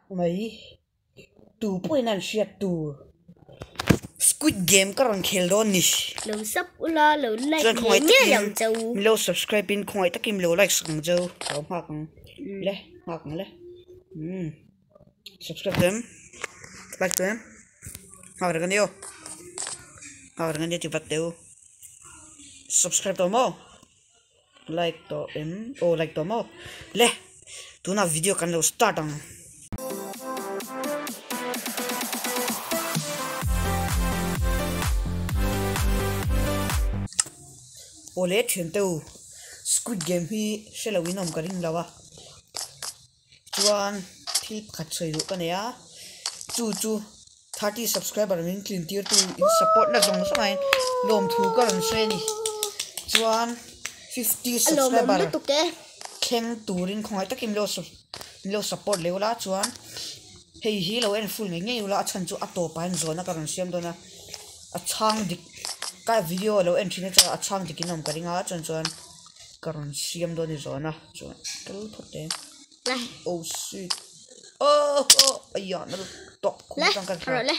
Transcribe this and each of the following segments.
Mai tu pawhin an hriat tur Squid Game ka rawn khel dawn ni. Lo sub ula lo like ngei ngei ang che u. Min lo subscribe in khawngaih takin min lo like sak ang che u. Ka lo nghak ang le nghak ang le umm subscribe tu em like tu em nghak reng ania aw nghak reng ania ti vat teh u subscribe tawh maw. Like tawh em? Aw like tawh maw? Le tunah video kan lo start ang. Aw le thian te u squid game hi hre lo in awm ka ring lo a chuan thil pakhat sawi duh ka nei a chu chu 30 subscriber min tlin tir tu in support na zawng zawng ain lawmthu ka rawn sawi a ni chuan 50 subscriber thleng turin khawngaih takin min lo min lo support leh ula chuan hei hi lo en full ngei ngei ula a chhan chu a tawpah hian zawhna ka rawn siam dawn a a chhang dik ka video lo en thin a chuan a chhang dik in awm ka ring a chuan chuan ka rawn siam dawn a ni zawhna chuan kal phawt teh. Oh shit. Oh oh aiya na tawk khum tang kan hria.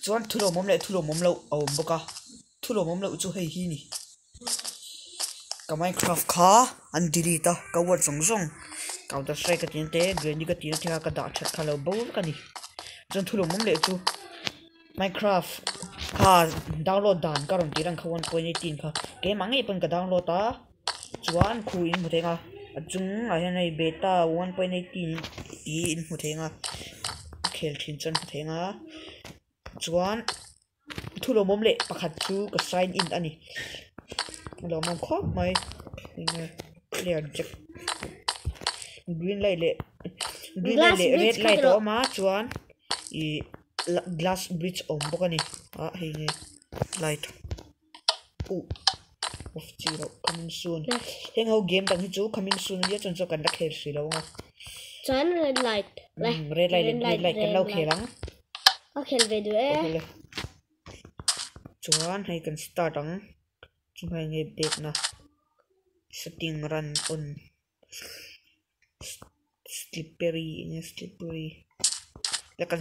Chuan thu lawmawm leh thu lawmawm loh a awm bawk a. Thu lawmawm loh chu hei hi ni. Ka Minecraft kha an delete a ka word zawng zawng counter strike ka tihna te granny ka tihna te kha ka dah that kha lo bo vek a ni. Chuan thu lawmawm leh chu Minecraft kha download dan ka rawn tih reng kha 1.18 kha keimah ngei pawn ka download a. Chuan khu in hmu thei ang a a chungah hian hei beta 1.18 tih in hmu thei ang a a khel thin chuan hmu thei ang a chuan thu lawmawm leh pakhat chu ka sign in a ni a lawmawm khawp mai enge player jack green light leh green light leh red light a awm a chuan ih glass bridge a awm bawk a ni ah hei nge light. Uh off chi loh coming soon heng ho game dang hi chu coming soon ania chuan chu kan la khel hrih lo ang a. Chuan red light red light leh green light kan lo khel ang. Ka khel ve duh e. Chuan hei kan start ang chu hei nge pek na setting run on slippery enge slippery la kan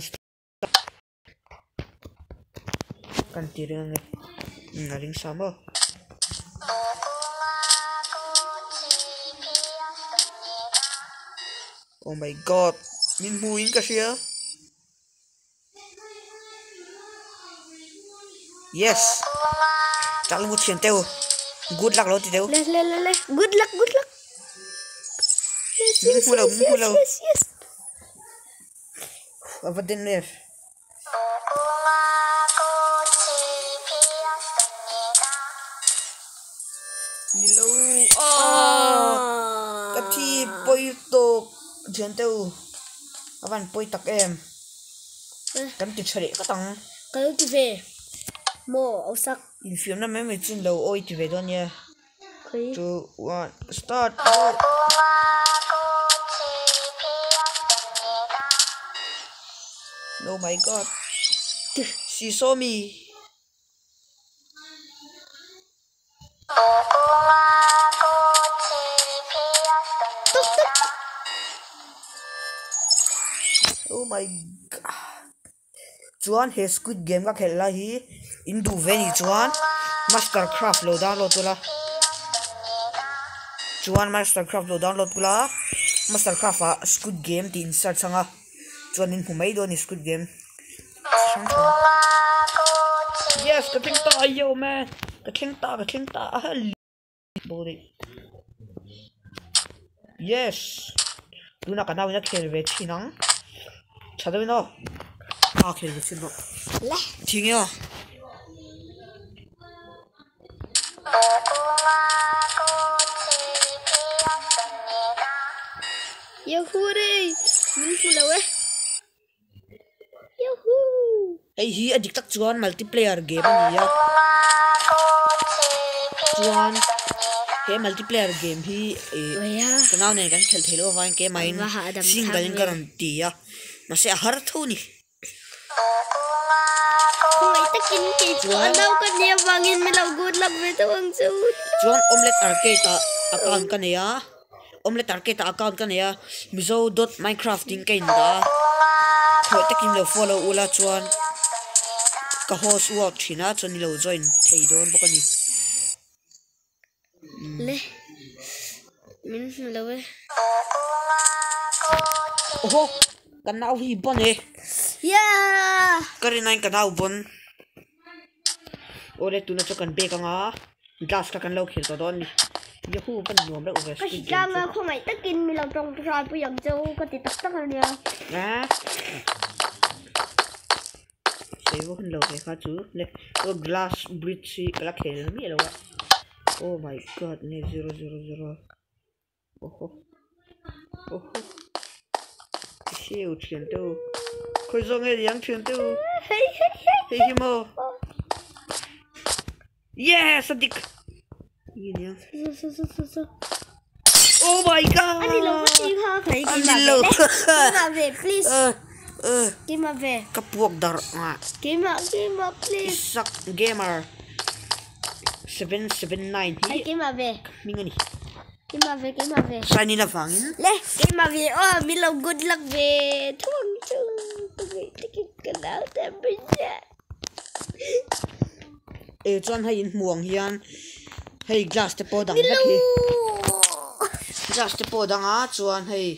Kan ti ring ange umm a ring sa maw. Oh my god min hmu in ka hria yes chak lu thian teu good luck lo ti teu le le le le good luck good luck yes min hmu lo min hmu lo yes yes A va den em. Ni lo aaa ka thi pawi tawp thian te u a van pawi tak em kan ti tha leh vat ang. Ka lo ti ve maw au sak. Infiamna mai mai chu ni lo aw i ti ve dawn nia. 2, 1, start go! Oh my god. She saw me. Oh my god. Chuan he squid game ka khelh lai hi in duh ve nih chuan master craft lo download ula chuan master craft lo download ula master craft ah squid game tih in search ang a chuan in hmu mai dawn a ni squid game chi hrang hrang yes ka thleng ta yo man ka thleng ta ka thleng ta a Yes tunah ka nauin a khel ve thin ang tha deuhin aw a khel ve thin rawh thing e aw. Yahoo re min hmu lo e Yahoo Hei hi a dik tak chuan multiplayer game a ni a chuan he multiplayer game hi ih ka nau nen kan khelh theih loh avangin keimahin single in ka rawn ti a mahse a har tho a ni. Chuan omelette arcade ah account ka nei a. Omelette Arcade ah account ka nei a Mizo dot Minecraft tiin ka in dah a thawih takin lo follow ula chuan ka host work thin a chuan ilo join thei dawn bawk a ni. Le min hmu lo e. Oho ka nau hi bon e. Yeah! Ka rin aiin ka nau bon. Awle tuna chu kan bag anga glass kha kan lo khel tawh dawn a ni. Yahoo ka nuam reuh ve Ka squid game hritlang chu. a khawngaih takin mi lo tawng hrai pui ang cheu ka ti tak tak a nia. Ah. Sawi vak hun lo ve kha chu le aw glass bridge hi ka la khel miah lo a. Oh my god nge 000. Oho oho Heu thian te u khawi zawk nge ni ang thian te u hei hi maw yes a dik nge ni ang oh my god ani lo ka ti kha khai ani lo keimah ve please keimah ve ka puak darh keimah keimah please Isak gamer 779 hi keimah ve hming a ni. Keimah ve keimah ve. Sign in avangin. Le keimah ve aw min lo good luck ve thuang chu ka ngaih takin ka nau ta mai che. E chuan hei in hmuh ang hian hei glass te pawh dang vek hi glass te pawh dang a chuan hei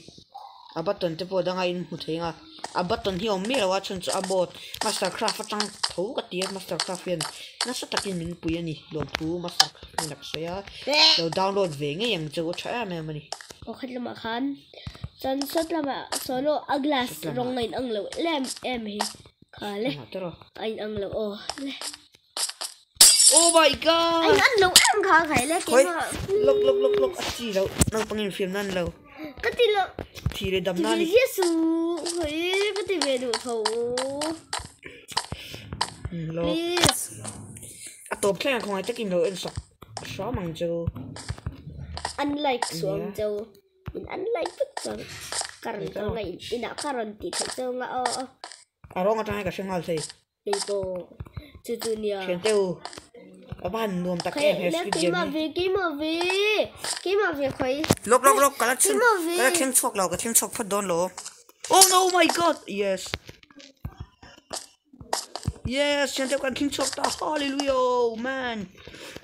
a button te pawh dang a in hmu thei ang a a button hi a awm miah lo a chhan chu a board mastercraft atang tho ka ti a mastercraft hian nasa takin min pui a ni lawmthu mastercraft hian a ka sawi a. Lo download ve ngei ang chu a tha em em a ni. Aw khat lamah khan chuan sawt lamah sawn aw a glass rawng a inang lo em em hi kha le a inang lo aw le. Oh my god! A inang lo em kha khai le keimah. Lok lok lok lok a chi lo naupang in fiam nan lo. Ka ti lo. Thi le dam na ni. Ti ve ziah su hei ka ti ve duh tho. Please. A tawp thleng a khawngaih takin lo en sak. Hram ang chu. Unlike suh ang chu. In unlike vek chuan ka rawn kal nga in inah ka rawn tih theih chu nga aw aw. A rawng atang hian ka hre nghal thei. Kei pawh chu chu nia. Thian te u. A va han nuam tak em he squid game hi. Keimah ve keimah ve keimah ve khawi. Lawk lawk lawk ka la thleng ka la thleng chhuak lo ka thleng chhuak phawt dawn lo. Oh no my god yes. Yes, thian te kan thleng chhuak ta hallelujah oh man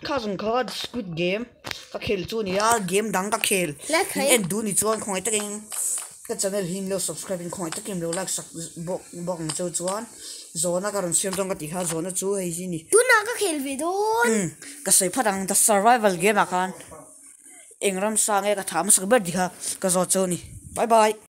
kha zawng kha squid game ka khel chu a ni a game dang ka khel in en duh ni chuan khawngaih takin ka channel hi min lo subscribe in khawngaih takin min lo like sak bawk bawk ang cheu chuan zawhna ka rawn siam dawn ka tih kha zawhna chu hei hi a ni tunah ka khel ve dawn umm ka sawi phat ang the survival game ah khan eng ramsa nge ka thah hmasak ber tih kha ka zawt chu a ni bye bye.